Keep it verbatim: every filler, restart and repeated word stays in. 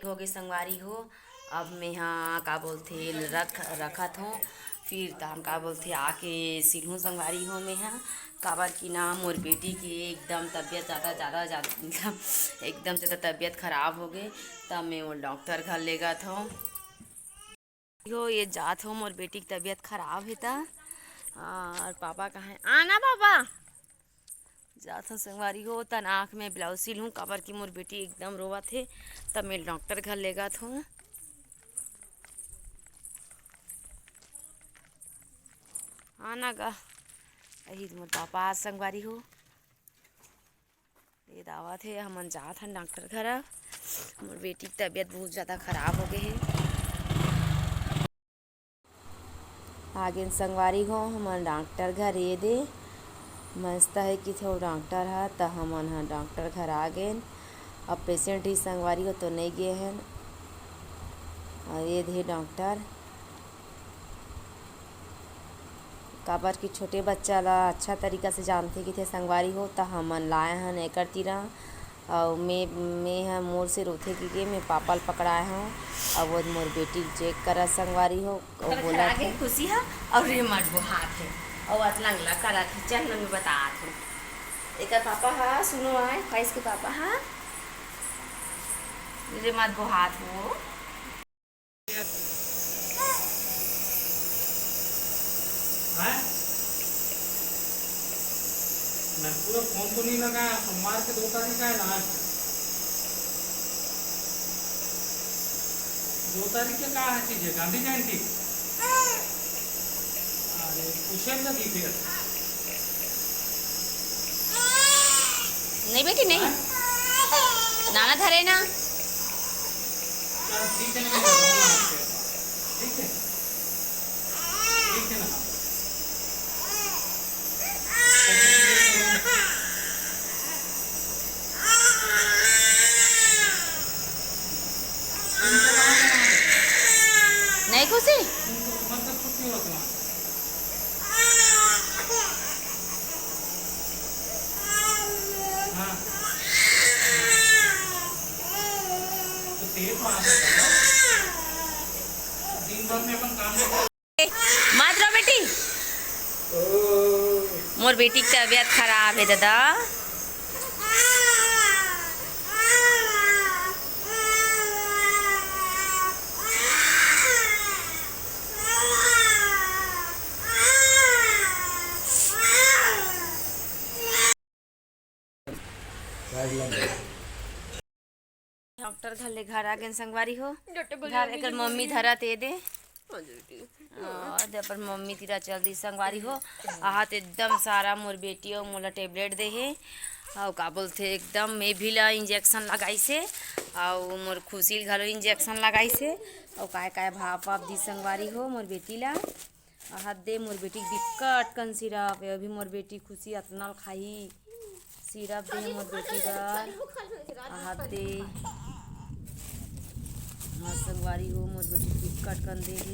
होगे संगवारी हो, अब मेंहा का बोलथे रख, रखत हों, फिर तहान का बोलथे आके सिलहूँ संगवारी हो मेंहा, काबर कि ना मोर बेटी के एकदम तबियत ज़्यादा, ज़्यादा, ज़्यादा, एकदम ज़्यादा तबियत खराब होगे, तब मैं वो डॉक्टर घर लेगत हों। हो, ये जात हों, मोर बेटी के तबियत खराब हे त, और पापा कहाँ हे? आना पापा। जात हों संगवारी हो, तन आँख में ब्लाउज सिलहूँ, काबर कि मोर बेटी एकदम रोवत हे, तब मैं डॉक्टर घर लेगत हों। आना गा, अही मोर पापा आज संगवारी हो, ये दावत हे, हमन जात हन डॉक्टर घर। मोर बेटी के तबियत बहुत ज़्यादा खराब होगे हे। आगेन संगवारी हो, हमन डॉक्टर घर ये दे। मस्त हे कि थो डॉक्टर ह, त हमन ह डॉक्टर घर आगेन। अब पेशेंट ही संगवारी हो तो नइ गे हन। अउ ये दे डॉक्टर, काबर कि छोटे बच्चा ला अच्छा तरीका से जानथे किथे संगवारी हो, त हमन लाए हन एकर तीरा। अउ मैं, मैं ह मोर से रोथे कि के मैं पापा ल पकड़ाए हव, अउ वो मोर बेटी ल चेक करत संगवारी हो, अउ बोलत हे। खुशी ह, अउ रे मत बोहात हे, अउ अतलंग ला करत हे, चल न मैं बतात हूँ। एकर पापा ह, सुनो आए, फैस के पापा ह, रे मत बोहात हो। हैं? मैं पूरा फोन तो नहीं लगाया, सोमवार के दो तारीख है लास्ट। दो तारीख के का है चीज है, गांधी जयंती। अरे, पूछे लगी फिर। नहीं बेटी, नहीं। हाँ? नाना धरे ना। चल, ठीक है ना, मैं बताऊंगा आपको। ठीक है? ठीक है ना? नहीं खुशी? मत रो बेटी, मोर बेटी के तबियत खराब हे दादा। डॉक्टर घर ले घर आ गेन संगवारी हो। डॉक्टर बोले घर अभी एकर नहीं मम्मी होगी। धरत ए दे। हाँ, दीदी। और दे अपन मम्मी तीरा चल दी संगवारी हो। आहत एकदम सारा मोर बेटी अउ मोला टेबलेट दे हे। अउ का बोलथे एकदम मैं भी ला इंजेक्शन लगाइस हे। अउ मोर खुशी ल घलो इंजेक्शन लगाइस हे। अउ काय काय भाप वाप दी संगवारी हो मोर बेटी ला। आहत दे मोर बेटी के बिक्कट कन सिरप हे, अभी मोर बेटी खुशी अतना ल खाही। सिरप दे मोर बेटी बर, आहत दे मोर संगवारी हो, मोर बेटी बिक्कट कन दे हे।